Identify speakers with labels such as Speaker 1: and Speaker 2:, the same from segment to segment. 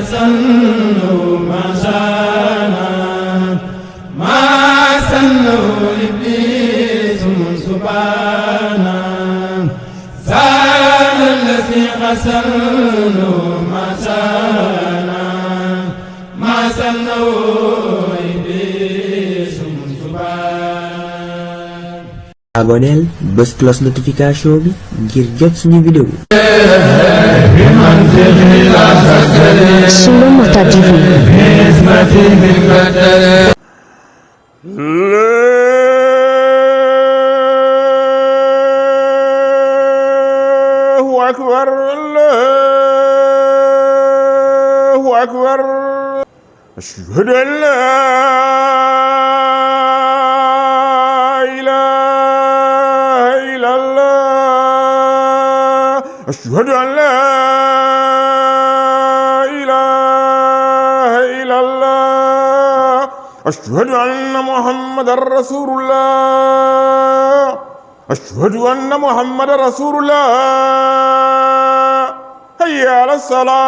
Speaker 1: سنه ما شانا ما سنه إبليس سبحانا زال الذي غسله ما شانا ما سنه إبليس سبحانا.
Speaker 2: aboneel bës cloche notification bi ngir jot suñu vidéo.
Speaker 3: Sunu Mata TV.
Speaker 4: Allahu akbar, Allahu akbar. Ashhadu an la ilaha illallah. Ashhadu an la ilaha illallah. Ashhadu anna Muhammadar Rasulullah. Ashhadu anna Muhammadar Rasulullah. Hayya ala salah.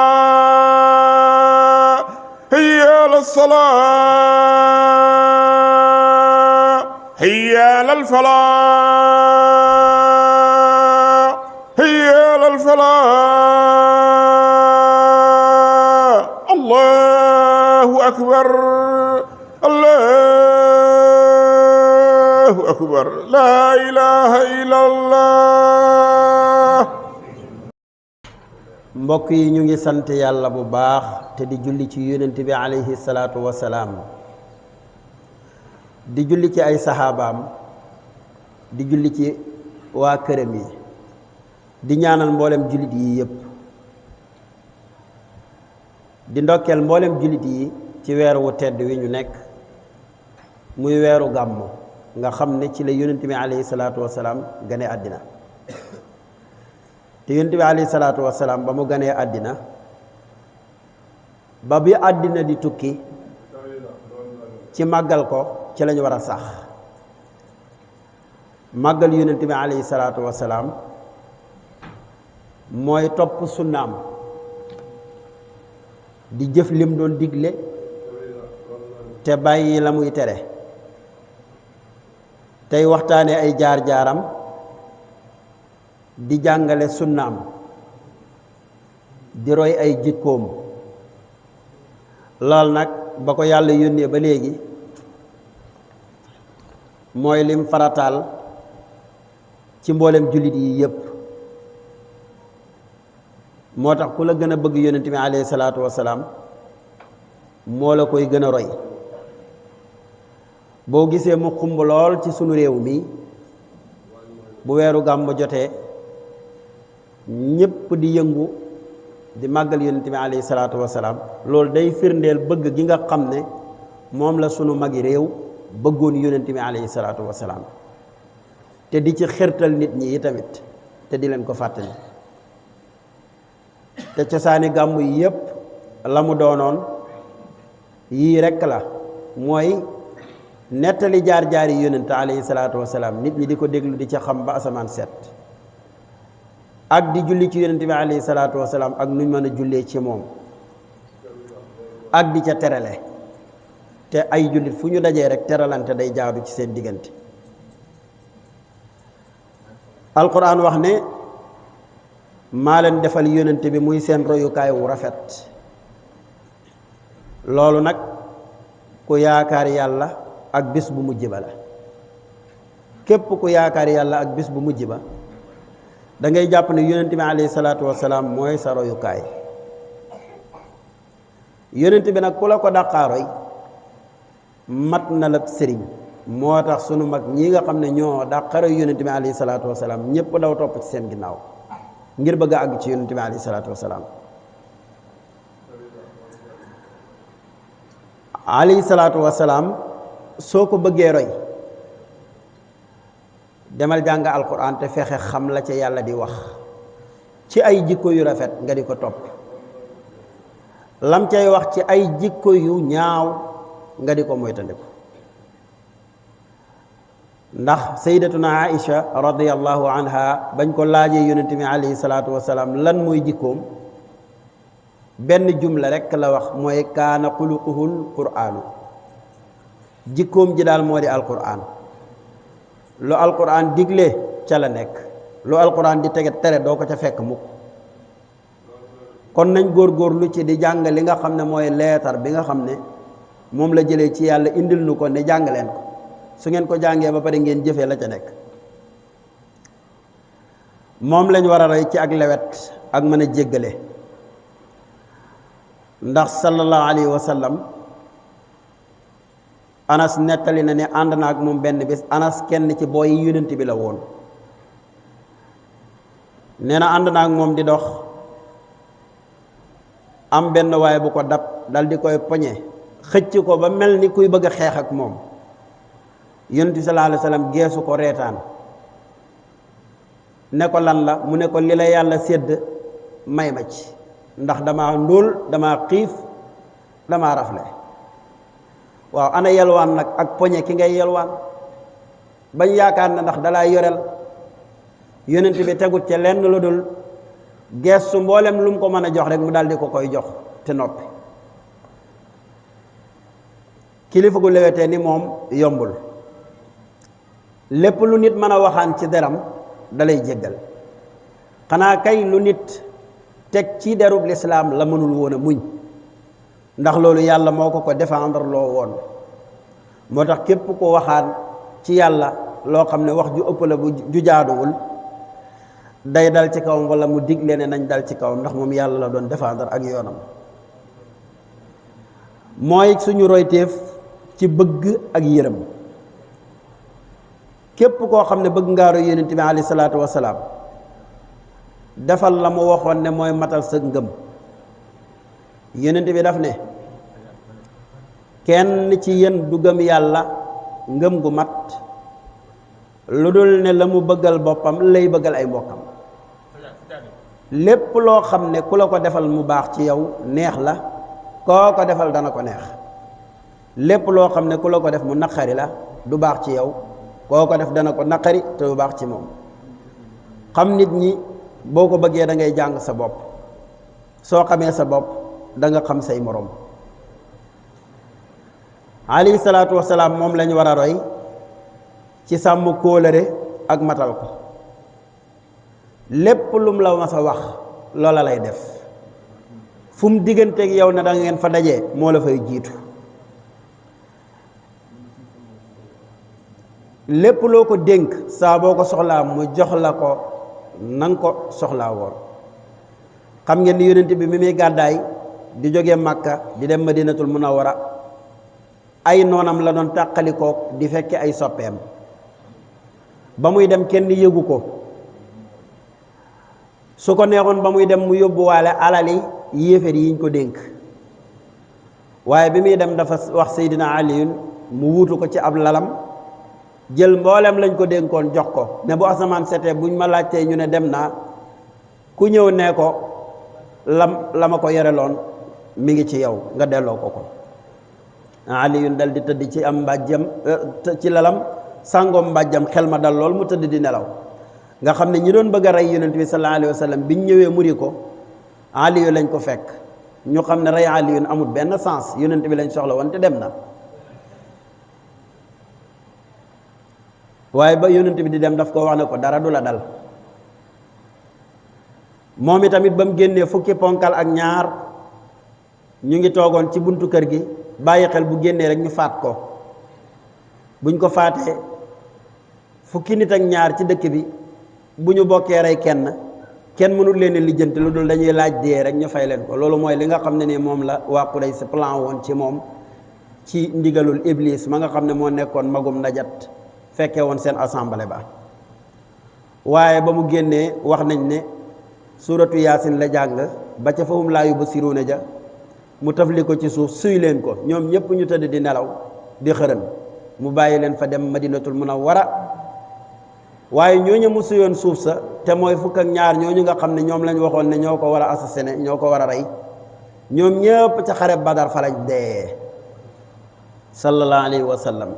Speaker 4: Hayya ala salah. Hayya ala falah. Hayya ala falah. Allahu akbar. Allahu akbar. La ilaha illallah.
Speaker 5: mbokk yi ñu ngi sant yàlla bu baax te di julli ci yonent bi alayhi salaatu wasalaam di julli ci ay saxaabaam di julli ci waa këram yi di ñaanal mboolem jullit yi yépp di ndokkeel mboolem jullit yi ci weer wu tedd wi ñu nekk muy weeru gàmmu nga xam ne ci la yonent bi alayhi salaatu wasalaam gane àddina te yonent bi alayhi salaatu wasalaam ba mu ganee àddina ba bi àddina di tukki ci màggal ko ci lañu war a sax màggal yonent bi alayhi salaatu wasalaam mooy topp sunnaam di jëf lim doon digle te bàyyi la muy tere tey waxtaane ay jaar-jaaram di jàngale sunnaam di roy ay jikkoom lool nag ba ko yàlla yónnee ba léegi mooy lim farataal ci mboolem jullit yi yépp moo tax ku la gën a bëgg yonent bi alayhi salaatu wasalaam moo la koy gën a roy boo gisee mu xumb lool ci sunu réew mi bu weeru gàmmu jotee ñépp di yëngu di màggal yonent bi alayhi salaatu wasalaam loolu day firndeel bëgg gi nga xam ne moom la sunu magi réew bëggoon yonent bi alayhi salaatu wasalaam te di ci xirtal nit ñi tamit te di leen ko fàttali te cosaani gàmmu yi yépp la mu doonoon yii rekk la mooy nettali jaar-jaar yi yonent alayhi salaatu wasalaam nit ñi di ko déglu di ca xam ba asamaan set ak di julli ci yonent bi alayhi salaatu wasalaam ak nuñ mën a jullee ci moom ak di ca terale te ay jullit fu ñu dajee rek teralante day jaadu ci seen diggante alquran wax ne maa leen defal yonent bi muy seen royukaay wu rafet loolu nag ku yaakaar yàlla ak bis bu mujj ba la képp ku yaakaar yàlla ak bis bu mujj ba da ngay jàpp ne yonent bi alayhi salaatu wasalaam mooy sa royukaay yonent bi nag ku la ko dàqaaroy mat na la sëriñ moo tax sunu mag ñi nga xam ne ñoo dàqaaroy yonent bi alayhi salaatu wasalaam ñépp daw topp ci seen ginnaaw ngir bëgg a àgg ci yonent bi alayhi salaatu wasalaam alayhi salaatu wasalaam soo ko bëggee roy demal jàng alquran te fexe xam la ca yàlla di wax ci ay jikko yu rafet nga di ko topp lam cay wax ci ay jikko yu ñaaw nga di ko moytandiku ndax sayyidatuna Aïcha radiyallahu anha bañ ko laajee yonent bi alayhi salaatu wasalaam lan mooy jikkoom benn jumla rekk la wax mooy kaana xuluquhul quraanu jikkoom ji daal moo di alquran lu alquran digle ca la nekk lu alquran di tege tere doo ko ca fekk mukk kon nañ góorgóorlu ci di jàng li nga xam ne mooy leetar bi nga xam ne moom la jëlee ci yàlla indil nu ko ne jàng leen ko su ngeen ko jàngee ba pare ngeen jëfee la ca nekk moom lañ war a roy ci ak lewet ak mën a jéggale ndax sallallahu alayhi wa sallam anas nettali na ne ànd na ak moom benn bis anas kenn ci booy yonent bi la woon nee na ànd na ak moom di dox am benn waaye bu ko dab dal di koy poñe xëcc ko ba mel ni kuy bëgg a xeex ak moom yonent bi sallallahu alayhi wa sallam geesu ko reetaan ne ko lan la mu ne ko li la yàlla sédd may ma ci ndax dama ndóol dama xiif dama rafle waaw ana yelwaan nag ak poñe ki ngay yelwaan bañ yaakaar na ndax dalaa yorel yonent bi tegut ca lenn lu dul geestu mboolem lu mu ko mën a jox rek mu daldi ko koy jox te noppi kilifa gu lewetee ni moom yombul lépp lu nit mën a waxaan ci deram dalay jéggal xanaa kay lu nit teg ci derub lislaam la mënul woon a muñ ndax loolu yàlla moo ko défendre loo woon moo tax képp ko waxaan ci yàlla loo xam ne wax ju ëpp la bu ju jaaduwul day dal ci kawam wala mu digle ne nañ dal ci kawam ndax moom yàlla la doon défendre ak yoonam mooy suñu royteef ci bëgg ak yërëm képp koo xam ne bëgg ngaa roy yonent bi alayhi salaatu wasalaam defal la mu waxoon ne mooy matal sa ngëm yonent bi daf ne kenn ci yéen du gëm yàlla ngëm gu mat lu dul ne la mu bëggal boppam lay bëggal ay mbokkam lépp loo xam ne ku la ko defal mu baax ci yow neex la koo ko defal dana ko neex lépp loo xam ne ku la ko def mu naqari la du baax ci yow koo ko def dana ko naqari te du baax ci moom xam nit ñi boo ko bëggee da ngay jàng sa bopp soo xamee sa bopp da nga xam say moroom alayhi salaatu wasalaam moom lañ war a roy ci sàmm kóolëre ak matal ko lépp lum la mas a wax loola lay def fu mu digganteeg yow ne da ngeen fa dajee moo la fay jiitu lépp loo ko dénk saa boo ko soxlaa mu jox la ko nanga ko soxlaa woon xam ngeen ni yonent bi mi muy gàddaay di jóge Makka di dem Madinatul Munawwara ay noonam la doon tàqalikook di fekke ay soppeem ba muy dem kenn yëgu ko su ko neexoon ba muy dem mu yóbbuwaale alali yéeféer yiñ ko dénk waaye bi muy dem dafa wax Seydina Aliyun mu wuutu ko ci ab lalam jël mboolem lañ ko dénkoon jox ko ne bu asamaan setee buñ ma laajtee ñu ne dem naa ku ñëw nee ko la ma ko yoreloon mi ngi ci yow nga delloo ko ko Aliyun dal di tëdd ci am mbàjjam ci lalam sàngoom mbàjjam xel ma dal lool mu tëdd di nelaw nga xam ne ñi doon bëgg a rey yonent bi sallallahu alayhi wa sallam biñ ñëwee muri ko Aliyu lañ ko fekk ñu xam ne rey Aliyun amul benn sens yonent bi lañ soxla woon te dem na waaye ba yonent bi di dem daf ko wax ne ko dara du la dal moom itamit ba mu génnee fukki ponkal ak ñaar ñu ngi toogoon ci buntu kër gi bàyyi xel bu génnee rek ñu faat ko buñ ko faatee fukki nit ak ñaar ci dëkk bi bu ñu bokkee rey kenn mënul leen lijjanti lu dul dañuy laaj dee rek ñu fay leen ko loolu mooy li nga xam ne ni moom la waa Quraysh plan woon ci moom ci ndigalul Iblis ma nga xam ne moo nekkoon magum najat fekkee woon seen assemblée ba waaye ba mu génnee wax nañ ne suuratu yaasin la jàng ba ca fahum laa yubsiruuna ja mu tafli ko ci suuf suy leen ko ñoom ñëpp ñu tëdd di nelaw di xërën mu bàyyi leen fa dem Madinatul Munawwara waaye ñooñu mu suyoon suuf sa te mooy fukk ak ñaar ñooñu nga xam ne ñoom lañ waxoon ne ñoo ko war a assassiné ñoo ko war a rey ñoom ñëpp ca xare Badar fa lañ dee sallallahu alayhi wa sallam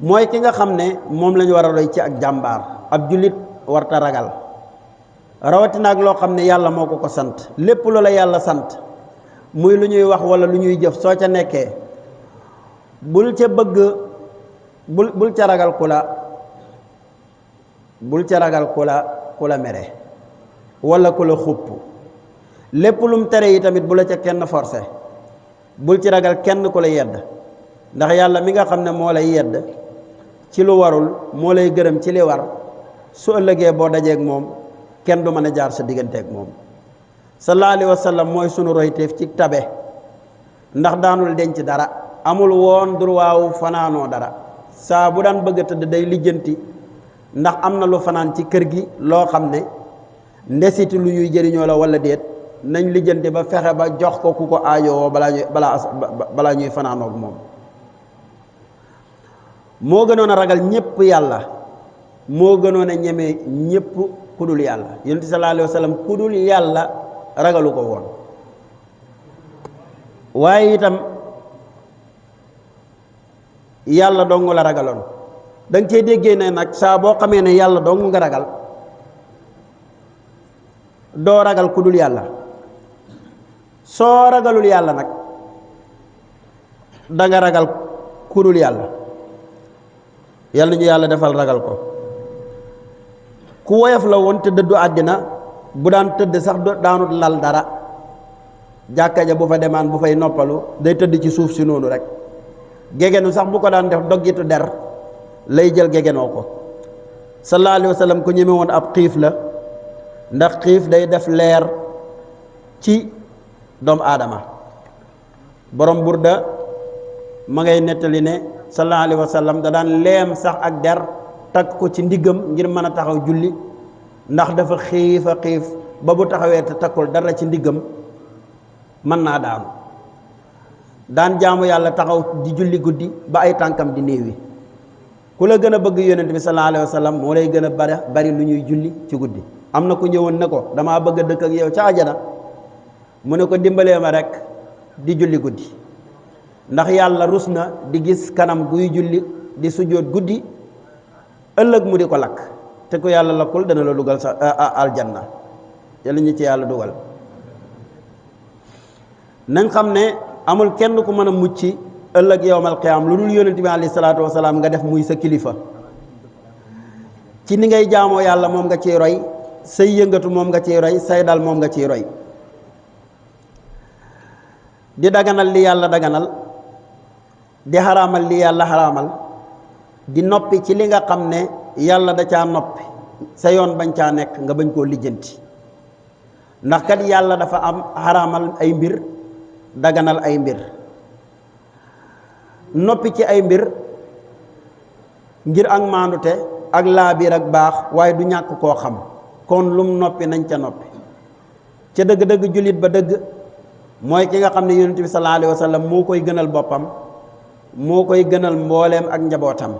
Speaker 5: mooy ki nga xam ne moom lañu war a roy ci ak jàmbaar ab jullit warta ragal rawatina ak loo xam ne yàlla moo ko ko sant. lépp lu la yàlla sant muy lu ñuy wax wala lu ñuy jëf soo ca nekkee bul ca bëgg bul ca ragal ku la mere wala ku la xupp. lépp lum tere yi tamit bu la ca kenn forcé, bul ci ragal kenn ku la yedd, ndax yàlla mi nga xam ne moo lay yedd ci lu warul moo lay gërëm ci li war. su ëllëgee boo dajeeg moom kenn du mën a jaar sa digganteeg moom. sallallahu alayhi wa sallam mooy sunu royteef ci tabe, ndax daanul denc dara, amul woon durwaawu fanaanoo dara. saa bu daan bëgg a tëdd day lijjanti ndax am na lu fanaan ci kër gi loo xam ne ndesiti lu ñuy jëriñoo la wala déet, nañ lijjanti ba fexe ba jox ko ku ko aajowoo balaa ñuy fanaanoog moom. moo gënoon a ragal ñépp yàlla, moo gënoon a ñeme ñépp ku dul yàlla. yonent bi sallallahu alayhi wa sallam ku dul yàlla ragalu ko woon. waaye itam yàlla dong la ragaloon. da nga cee déggee ne nag saa boo xamee ne yàlla dong nga ragal, doo ragal ku dul yàlla. soo ragalul yàlla nag da nga ragal ku dul yàlla. yàlla ñu yàlla defal ragal ko. ku woyof la woon te dëddu àddina, bu daan tëdd sax daanut lal dara. jàkka ja bu fa demaan bu fay noppalu day tëdd ci suuf si noonu rek. gegenu sax bu ko daan def doggitu der lay jël gegenoo ko. sallallahu alayhi wa sallam ku ñeme woon ab xiif la, ndax xiif day def leer ci doomu aadama. borom burda ma ngay nettali ne sallallahu alayhi wa sallam da daan leem sax ak der takk ko ci ndiggam ngir mën a taxaw julli, ndax dafa xiif a xiif ba bu taxawee te takkul dara ci ndiggam mën naa daanu. daan jaamu yàlla taxaw di julli guddi ba ay tànkam di néewi. ku la gën a bëgg yonent bi sallallahu alayhi wa sallam moo lay gën a bari lu ñuy julli ci guddi. am na ku ñëwoon ne ko damaa bëgg a dëkk ak yow ca ajana, mu ne ko dimbalee ma rek di julli guddi, ndax yàlla rus na di gis kanam guy julli di sujjóot guddi ëllëg mu di ko lakk. te ku yàlla lakkul dana la dugal sa aljanna. yàlla ñu ci yàlla dugal. nañ xam ne amul kenn ku mën a mucc ëllëg yowmal qiyaam lu dul yonent bi alayhi salaatu wasalaam nga def muy sa kilifa. ci ni ngay jaamoo yàlla moom nga ciy roy, say yëngatu moom nga ciy roy, say dal moom nga ciy roy. di daganal li yàlla daganal, di xaraamal li yàlla xaraamal, di noppi ci li nga xam ne yàlla da caa noppi sa yoon bañ caa nekk nga bañ koo lijjanti. ndax kat yàlla dafa am xaraamal ay mbir, daganal ay mbir. noppi ci ay mbir ngir ak maandute ak laabiir ak baax, waaye du ñàkk koo xam. kon lum noppi nañ ca noppi. ca dëgg-dëgg jullit ba dëgg mooy ki nga xam ne yonent bi sallallahu alayhi wa sallam moo koy gënal boppam, moo koy gënal mbooleem ak njabootam.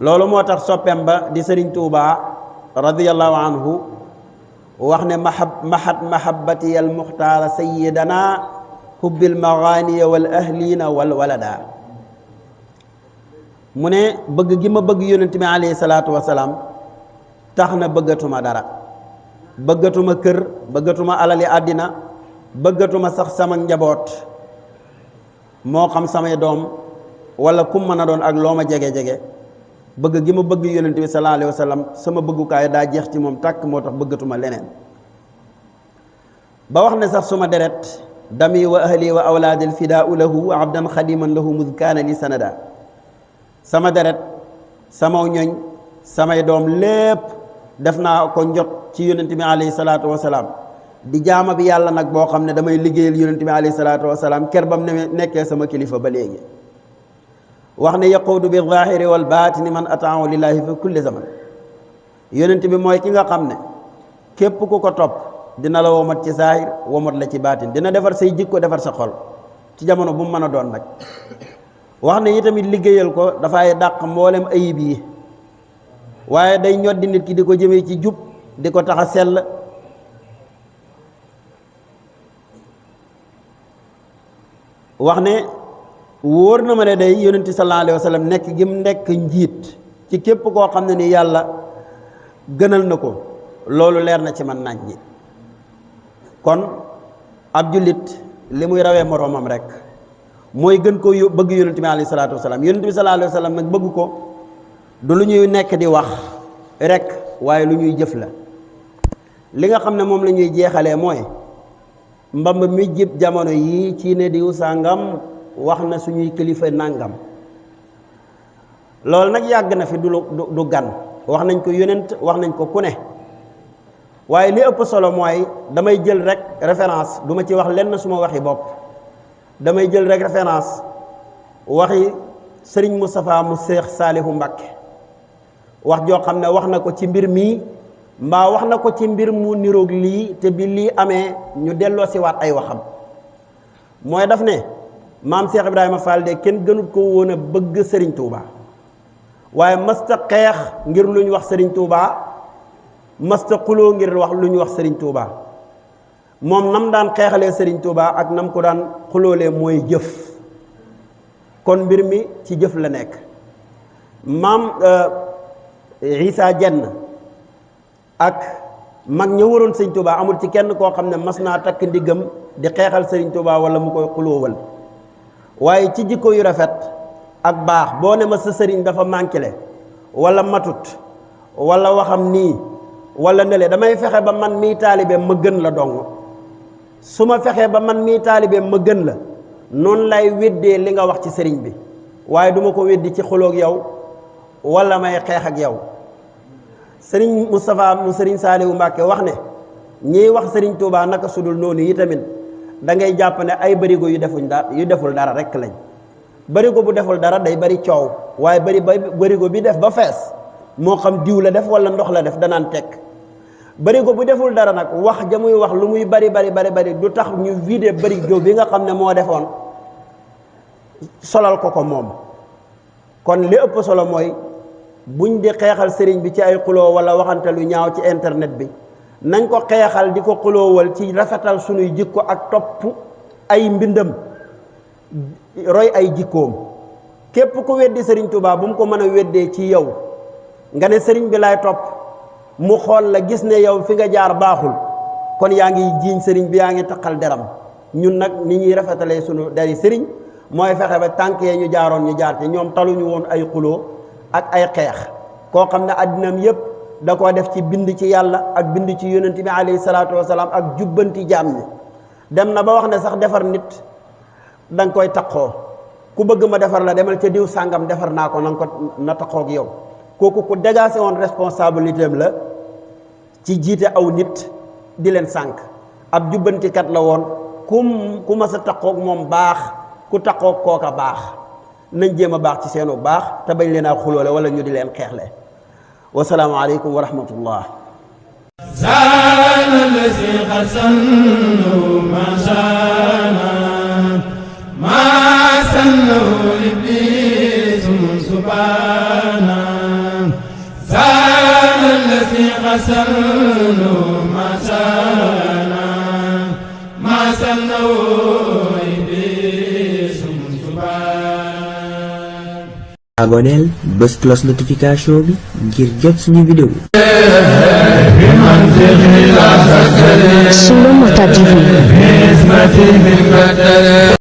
Speaker 5: loolu moo tax soppeem ba di Sëriñ Tuubaa radiyallahu anhu wax ne mahabbati al muxtaara sayyidana hubbil maganiya wal ahlina wal walada. mu ne bëgg gi ma bëgg yonent bi alayhi salaatu wasalaam tax na bëggatuma dara. bëggatuma kër, bëggatuma alali àddina, bëggatuma sax sama njaboot, moo xam samay doom wala kum mën a doon ak loo ma jege-jege. bëgg gi ma bëgg yonent bi sallallahu alayhi wa sallam sama bëggukaay daa jeex ci moom tàkk, moo tax bëggatuma leneen. ba wax ne sax suma deret dami wa ahli wa awlaadil fidaau lahu abdan xadiman lahu mud kaana li sanada. sama deret, sama ñoñ, samay doom lépp def naa ko njot ci yonent bi alayhi salaatu wasalaam. di jaama bi yàlla nag boo xam ne damay liggéeyal yonent bi alayhi salaatu wasalaam ker bam nekkee sama kilifa ba léegi. wax ne yaquudu bi zaahiri wal baatini man ataahu lillahi fi kulli zaman. yonent bi mooy ki nga xam ne képp ku ko topp dina la womat ci zaahir, womat la ci baatin, dina defar say jikko, defar sa xol ci jamono bu mu mën a doon nag. wax ne itamit liggéeyal ko dafay dàq mboolem ayib yi, waaye day ñoddi nit ki di ko jëmee ci jub, di ko tax a sell. wax ne wóor na ma ne day yonent sallallahu alayhi wa sallam nekk gi mu nekk njiit ci képp koo xam ne ni yàlla gënal na ko, loolu leer na ci man nañ ñi kon ab jullit li muy rawee moroomam rek mooy gën ko bëgg yonent bi alayhi salaatu wasalaam yonent bi sallallahu alayhi wa sallam nag bëgg ko du lu ñuy nekk di wax rek waaye lu ñuy jëf la li nga xam ne moom la ñuy jeexalee mooy mbamb mi jib jamono yii ci ne diw sàngam wax na suñuy kilifa nàngam loolu nag yàgg na fi du gan wax nañ ko yonent wax nañ ko ku ne waaye li ëpp solo mooy damay jël rek référence du ma ci wax lenn suma waxi bopp damay jël rek référence waxi sëriñ Moustapha mu Seex Saalihu Mbàkke wax joo xam ne wax na ko ci mbir mii mbaa wax na ko ci mbir mu niroog lii te bi lii amee ñu delloo si waat ay waxam mooy daf ne maam Cheikh Ibrahima Fall de kenn gënut ko woon a bëgg sëriñ Touba waaye mësta xeex ngir lu ñu wax sëriñ Touba mësta xuloo ngir wax lu ñu wax sëriñ Touba moom nam daan xeexalee sëriñ Touba ak nam ko daan xuloolee mooy jëf kon mbir mi ci jëf la nekk maam Issa Dieng ak mag ña waroon sëriñ Touba amul ci kenn koo xam ne mas naa takk ndiggam di xeexal sëriñ Touba wala mu koy xuloowal waaye ci jikko yu rafet ak baax boo ne ma sa sëriñ dafa manqué wala matut wala waxam nii wala nele damay fexe ba man mii taalibe ma gën la dong su ma fexee ba man mii taalibe ma gën la noonu lay weddee li nga wax ci sëriñ bi waaye duma ko weddi ci xuloog yow wala may xeex ak yow sëriñ Moustapha mu sëriñ Saaliwu Mbàkke wax ne ñiy wax sëriñ Touba naka sudul noonu yi tamit da ngay jàpp ne ay barigo yu deful dara rek lañ barigo bu deful dara day bari coow waaye barigo bi def ba fees moo xam diw la def wala ndox la def danaan tekk barigo bu deful dara nag wax ja muy wax lu muy bari du tax ñu vidé barigo bi nga xam ne moo defoon solal ko moom kon li ëpp solo mooy buñ di xeexal sëriñ bi ci ay xuloo wala waxante lu ñaaw ci internet bi nañ ko xeexal di ko xuloowal ci rafetal sunuy jikko ak topp ay mbindam roy ay jikkoom képp ku weddi sëriñ Touba bu mu ko mën a weddee ci yow nga ne sëriñ bi laay topp mu xool la gis ne yow fi nga jaar baaxul kon yaa ngi jiiñ sëriñ bi yaa ngi taqal deram ñun nag ni ñuy rafetalee sunu dari sëriñ mooy fexe ba tànk yee ñu jaaroon ñu jaar te ñoom taluñu woon ay xuloo ak ay xeex koo xam ne addinam yépp da koo def ci bind ci yàlla ak bind ci yonent bi alayhi salaatu wasalaam ak jubbanti jaam ñi dem na ba wax ne sax defar nit da nga koy taqoo ku bëgg ma defar la demal ca diw sàngam defar naa ko na taqoog yow kooku ku dégagé woon responsabilité am la ci jiite aw nit di leen sànk ab jubbantikat la woon ku ma sa taqoog moom baax ku taqoog kooka baax nañ jéem a baax ci seenu baax te bañ leen a xuloole wala ñu di leen xeexle wasalaamu aleykum wa rahmatullah
Speaker 1: زال الذي خسنوا ما شانا ما سنوا إبليس سبحانا زال الذي خسنوا ما شانا ما سنوا إبليس سبحانا
Speaker 2: aboneel bës cloche notification bi ngir jot suñu vidéo
Speaker 3: Solo Mota TV.